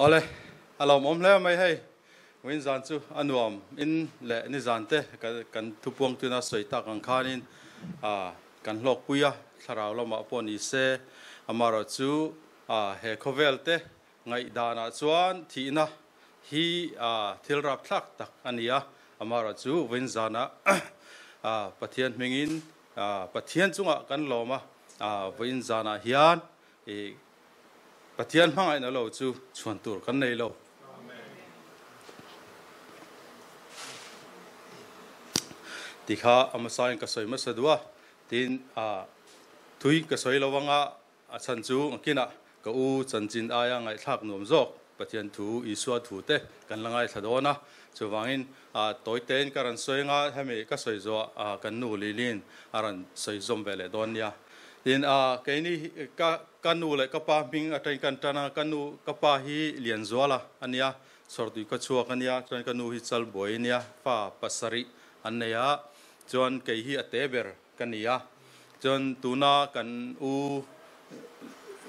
Awle, a lawmawm hle mai hei. Vawiin zan chu a nuam in leh nizan te kan thupuang tuna sawi tak ang khanin kan hlawkpui a, thlarau lamah pawh ni se, amaherawhchu he khawvel te ngaihdanah chuan thihna hi thil rapthlak tak a ni a, amaherawhchu vawiin zanah Pathian hmingin Pathian chungah kan lawm a, vawiin zanah hian I Pathian hmangaihna lo chu chhuan tur kan nei lo. Ti kha a hmasain ka sawi hmasa duh a, tin thui ka sawi lo anga a chhan chu kinah ka u chanchin aia ngaihthlak nuam zawk Pathian thu Isua thu te kan la ngaithla dawn a, chuvangin tawi tein ka rawn sawi anga hemi ka sawi zawh kan nu Lili'n a rawn sawi zawm ve leh dawn nia. Tin, keini ka ka nu leh ka pa hming atangin kan tan a, ka nu ka pa hi Lianzuala a nia, Chhawrtui khaw chhuak a nia, chuan ka nu hi Chalbuai a nia, fa pasarih an nei a, chuan kei hi a te ber ka ni a, chuan tuna kan u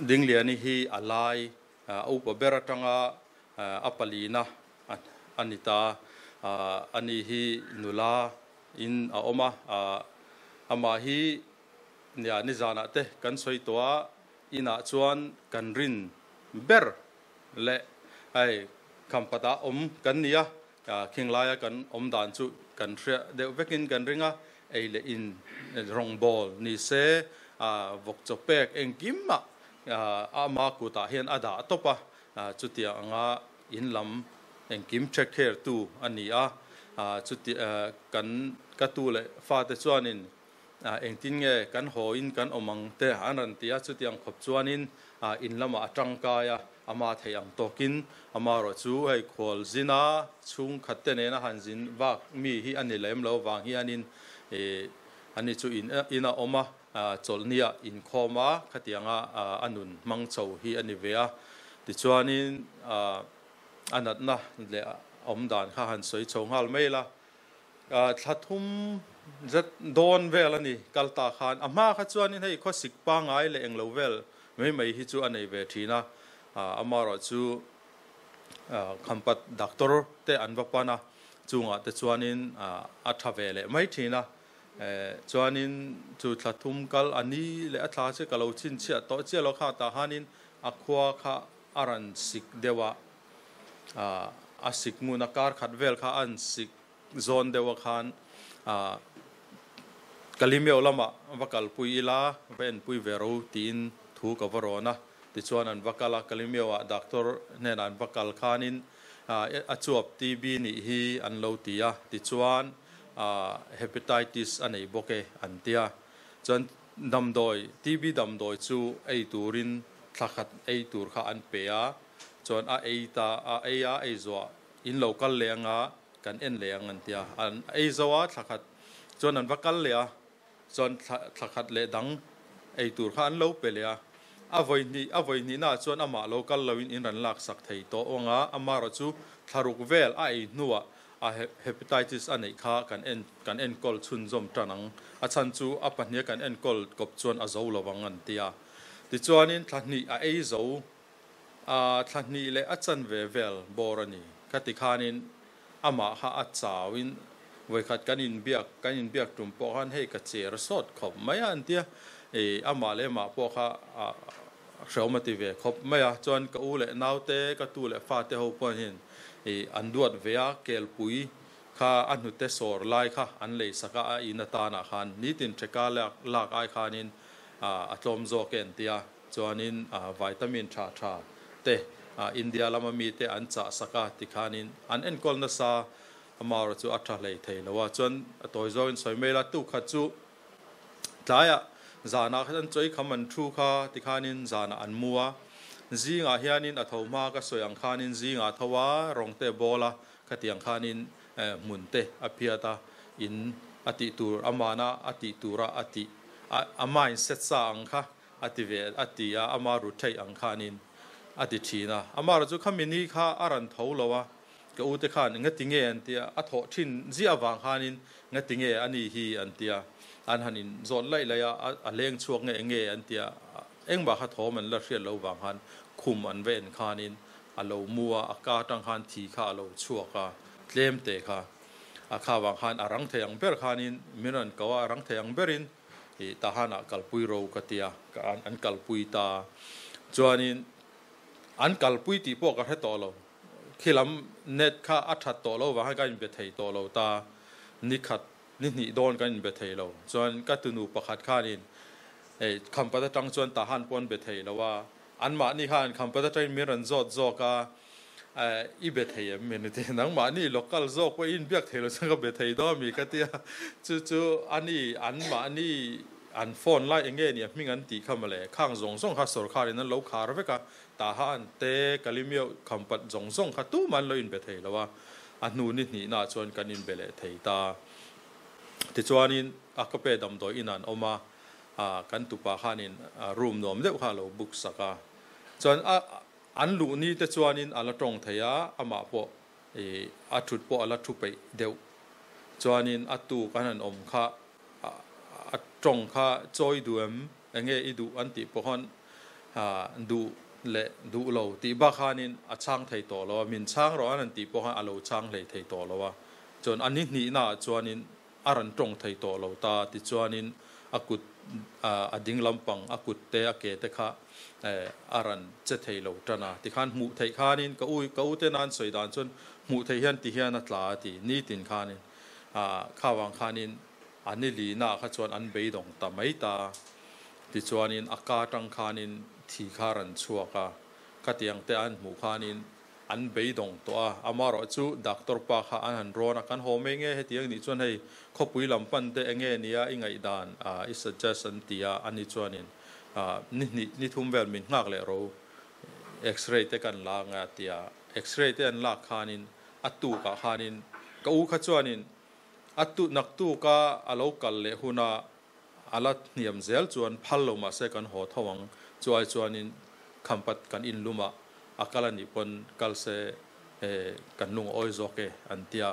Dingliani hi a lai a upa ber atanga a palina a ni ta, ani hi nula in a awm a, amah hi Nia, nizanah te kan sawi tawh a, inah chuan kan rin ber leh hei khampatah awm kan ni a, khing laia kan awm dan chu kan hria deuh vekin kan ring a, ei leh in rawngbawl ni se vawk chaw pek engkimah ama kutah hian a dah tawp a, chutiang anga in lam engkim take care tu a ni a, chuti kan ka tu leh fate chuanin Engtin nge kan haw in kan awm ang te an rawn ti a, chutiang khawp chuanin in lamah a tangkai a, ama theih ang tawkin amaherawh chu hei khual zina chhungkhat te nena han zin vak mi hi a ni lem lo vang hianin ani chu in in a awm a, chawlhnia inkhawm a khatianga a nun hmang chho hi a ni ve a, tichuanin a natna leh awmdan kha han sawi chho nghal mai la. Thla thum zet dawn vel a ni kal ta khan. A hma kha chuanin hei khawsik pangai leh englo vel mai mai hi chu a nei ve thin a. Amaherawh chu Khampat doctor te an va pan a, chungah te chuanin a tha ve leh mai thin a. Chuanin chu thla thum kal a ni leh a thla che ka lo chhinchhiah tawh chiah lo kha tah khanin a khua kha a rawn sik deuh a. A sik ngun a kar khat vel kha a an sik zawn deuh a khan Kalimeo lamah va kalpui ila va enpui ve ro tiin thu ka va rawn a, tichuan an va kal a, Kalimeo ah doctor hnenah an va kal khanin a chuap TB nih hi an lo ti a, tichuan Hepatitis a nei bawk e an ti a, chuan damdawi TB damdawi chu ei turin thla khat ei tur kha an pe a. Chuan a ei ta a ei a ei zuah in lo kal leh anga kan en leh ang an ti a, an ei zo a thla khat chuan an va kal leh a, chuan thla thla khat leh dang ei tur kha an lo pe leh a, a vawi hnih a vawi hnihna ah chuan amah lo kal lo in in rawn lak sak thei tawh ang a, amaherawh chu thla ruk vel a ei hnuah a hepatitis a neih kha kan en kan enkawl chhunzawm tan ang, a chhan chu a pahniha kan enkawl kawp chuan a zo lo ang an ti a, tichuanin thla hnih a ei zo. A thla hnih leh a chanve vel bawr a ni. Ka ti khanin amah kha a chauin vawikhat kan inbiak kan inbiak tum pawh khan hei ka cher sawt khawp mai a an tia. I amah leh amah pawh kha a hreawm a ti ve khawp mai a. Chuan ka u leh naute ka tu leh fate ho pawh hian i an duat ve a, kelpui kha a hnute sawr lai kha an lei sak a, a in atanah khan nitin theka lak lak ai khanin a tlawm zawk e an tia. Chuanin vitamin tha tha te India lama mite an chah sak a tikhanin an enkawl nasa a Maura chu a tha hlei thei lo a. Chuan a tawi zawngin sawi mai la, tukhat chu tlaiah zanah khan an chawi kham an thu kha tikhanin zanah an mu a. Zingah hianin a tho hma ka sawi ang khanin zingah tho a rawng te bawl a khatiang khanin hmun te a phiat a, in a tih tur amana a tih tura a tih a mindset sa ang kha A ti ve a ti a, ama ru theih ang khanin a ti thin a. Ama ru chu khami ni kha a ran tho lo a, ka ute khan ngati nge an ti a, a thawh thin ziah avang khanin ngati nge a ni hi an ti a, an han in zawt laih laih a, a leng chhuak nge nge an ti a, engmah kha thawm an la hriat lo vang khan khum an va en khanin a lo mu a, a ka atang khan thi kha a lo chhuak a, tlem te kha. A kha vang khan a rang thei ang ber khanin min rawn ko a, a rang thei ang berin ih tahanah kalpui ro ka ti a, an kalpui ta. Chuanin an kalpui tih pawh ka hre tawh lo. Khi lam net kha a that tawh lo vang khan ka inbe thei tawh lo ta. Ni khat, ni hnih dawn kan inbe thei lo. Chuan ka tunu pakhat khanin hei Khampat atang chuan Tahan pawh an be thei lo a, anmahni khan Khampat atangin min rawn zawt zawk a, i be thei em min ti, nangmahni local zawk pawh i inbiak thei lo chuan ka be thei dawn mi ka ti a, chu chu ani anmahni an phone lai eng nge nia hming an tih kha mawle, khang zawng zawng kha sawrkharin an lo khar vek a, Tahan te Kalimio Khampat zawng zawng kha tumah an lo inbe thei lo a, a hnu ni hnihnaah chuan kan inbe leh thei ta. Tichuanin a kape damdawi in an awm a, kan tupa khanin room nuam deuh kha a lo book sak a. Chuan a an luh ni te chuanin a la tawng thei a, amah pawh a thut pawh a la thu peih deuh. Chuanin a tuk an han awm kha a tawng kha chawi duh em? Enge i duh an tih pawh khan duh leh duh lo tih bak khanin a chhang thei tawh lo a, min chhang rawh an han tih pawh khan a lo chhang hlei thei tawh lo a. Chuan a ni hnihnaah chuanin a rawn tawng thei tawh lo ta, tichuanin a kut a ding lampang a kut te a ke te kha a rawn che thei lo tan a. Tikhan hmuh theih khanin ka u ka u te nan sawi dan chuan hmuh theih hian ti hian a tla a ti, nitin khanin kha vang khanin A ni lihnaah kha chuan an beidawng ta mai ta. Tichuanin a ka atang khanin thi kha rawn chhuak a, khatiang te an hmuh khanin an beidawng tawh a. Amaherawh chu doctor pa kha an han rawn a, kan haw mai nge hetiang nih chuan hei khawpui lam pan te enge nia i ngaihdan i suggest an ti a, ani chuanin ni hnih ni thum vel min nghak leh ro x-ray te kan la ang e a ti a. X-ray te an lak khanin a tukah khanin ka u kha chuanin A tu naktuka a lo kal leh huna a la hniam zel chuan phal lo mahse kan haw tho ang. Chu ai chuanin Khampat kan inlumah a kal a nih pawn kal se kan lung a awi zawk e an tia.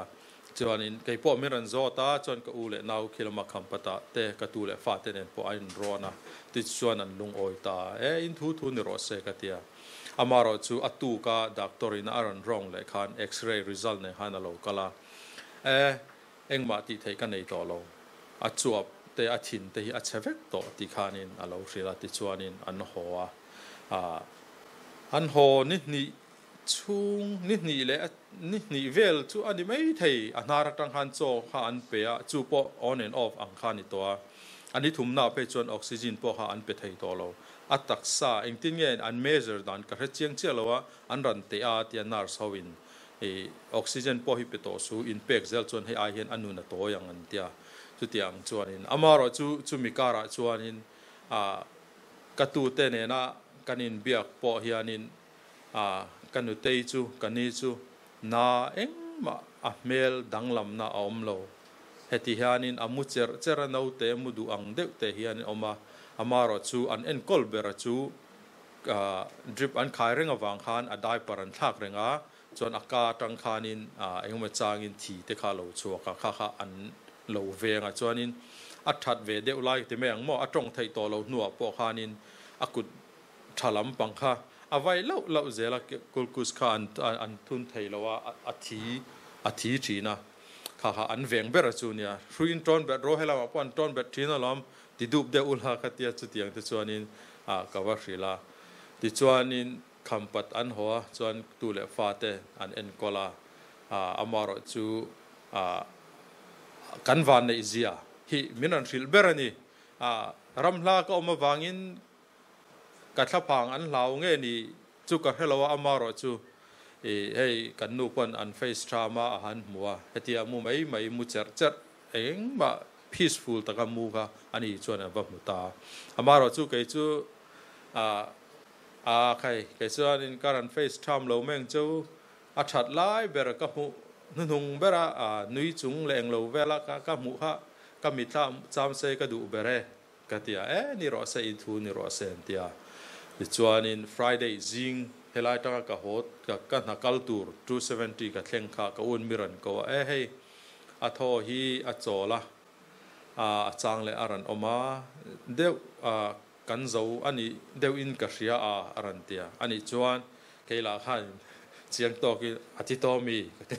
Chuanin kei pawh min rawn zawt a, chuan ka u leh nau khi lama Khampatah te ka tu leh fate nen pawh a inrawn a, tichuan an lung awi ta e, in thu thu ni rawh se ka tia. Amaherawhchu a tuka doctor in a rawn rawng leh khan x-ray result nen khan a lo kal a. E, engmah tih theih ka nei tawh lo. A chuap te, a thin te hi a chhe vek tawh ti khanin a lo hrilh a, tichuanin an haw a. Ah, an haw ni hnih chhung, ni hnih leh ni hnih vel chu a ni mai thei. A hnar atang khan chaw kha an pe a, chu pawh on and off ang kha a ni tawh a. A ni thumnaah phei chuan oxygen pawh kha an pe thei tawh lo. A taksa, engtin nge an measure dan ka hre chiang chiah lo a, an ran teh a tia nurse ho in I oxygen pawh hi pe tawh su, in pek zel chuan hei ai hian a nun a tawi ang an tia. Chutiang chuanin amaherawh chu chumi karah chuanin ah ka tute nena kan inbiak pawh hianin ah ka nutei chu ka ni chu na engmah a hmel danglamna a awm lo. Heti hianin a mu cherh cherh a naute mu duh ang deuh te hian a awm a, amaherawh chu an enkawl bera chu Drip an khai reng avang khan a diaper an thlak reng a, chuan a ka atang khanin engemaw changin thi te kha a lo chhuak a, kha kha an lo veng a, chuanin a that ve deuh lai ti mai ang maw, a tawng theih tawh loh hnuah pawh khanin a kut tha lampang kha a vai lauh lauh zel a, kulkus kha an thun thei lo a, a thi a thi thin a, kha kha an veng ber a chu nia, hruiin tawn bet ro helamah pawh an tawn bet thin alawm. Ti dup deuh ula ka tia chutiang te chuanin ah ka va hrilh a. Tichuanin Khampat an haw a, chuan tu leh fa te an enkawl a. Ah amaherawh chu ah kan van neih zia hi min rawn hrilh ber a ni. Ah ramhla ka awm avangin ka thlaphang an hlau nge ni chu ka hre lo a, amaherawh chu ih hei kan nu pawn an face tha ma a han hmu a, hetia mu mai mai mu cherh cherh Engmah peaceful taka mu kha a ni chuan an va hmu ta. Amaherawh chu kei chu ah ah khai kei chuanin ka rawn face tham lo meng chu a that lai ber ka hmuh hnuhnung bera ah nui chung leh englo vela ka ka hmuh kha ka mitthla cham se ka duh ber e ka ti a, e ni rawh se in thu ni rawh se an ti a. Tichuanin Friday zing helai tanga ka haw ka ka hna kal tur 270 ka thleng kha ka un mi rawn ko a, e hei A thaw hi a chawl a, a chang leh a rawn awm a, deuh a kan zo a nih deuhin ka hria a, a rawn ti a. A nih chuan kei lah khan Chiang tawkin a ti tawh mi ka ti.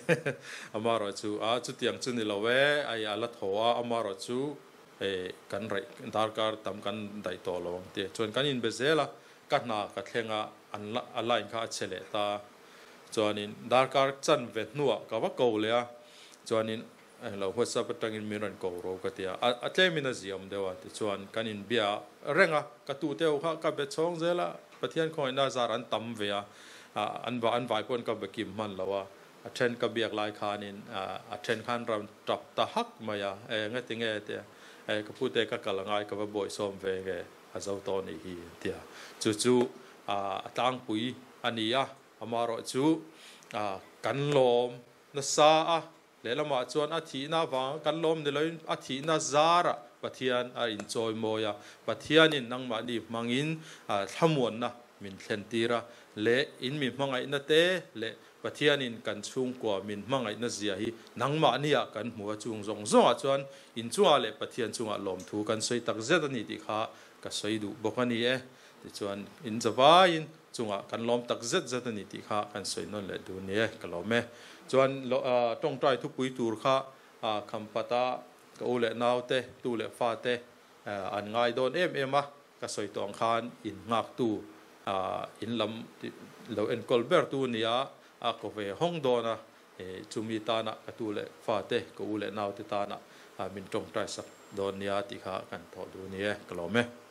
Amaherawhchu a chutiang chu ni lo e, ai a la thaw a, amaherawhchu e kan raih darkar tam kan daih tawh lo ang tia chuan kan inbe zel a, ka hna ka thleng a, an a line kha a che leh ta. Chuanin darkar chanve hnuah ka va ko leh a, chuanin Englo WhatsApp atangin min rawn ko ro ka ti a, a tlemin a ziam deuh a, tichuan kan inbia reng a, ka tute ho kha ka be chhawng zel a, Pathian khawngaihna zar an tam ve a, an an vai pawn ka be kim hman lo a, a then ka biak lai khanin a then khan rawn tap ta hak mai a, e ngati nge tia, e ka pute ka kal angai ka va bawihsawm ve nge a zo tawh anih hi an ti a, chu chu a tlangpui a ni a, amaherawhchu kan lawm nasa a. Lehlamah chuan a thihna avanga kan lawm ni loin a thihna zarah Pathian a inchawi mawi a, Pathianin nangmahni hmangin thlamuanna min thlentir a, leh in mi hmangaihna te leh Pathianin kan chhungkua min hmangaihna zia hi nangmahniah kan hmu a, chung zawng zawngah chuan in chungah leh Pathian chungah lawmthu kan sawi tak zet a ni tih kha ka sawi duh bawk a ni e. Tichuan in zavaiin chungah kan lawm tak zet zet a ni tih kha kan sawi nawn leh dun ni e, ka lawm e. Chuan tawngtai thupui tur kha Khampata ka u leh naute, tu leh fate an ngai dawn em em a, ka sawi tawh ang khan in nghaktu in lam lo enkawl ber tu nia a ko ve hawng dawn a, chumi tana ka tu leh fate, ka u leh naute tana min tawngtai sak dawn nia tih kha kan thawh dun ni e, ka lawm e.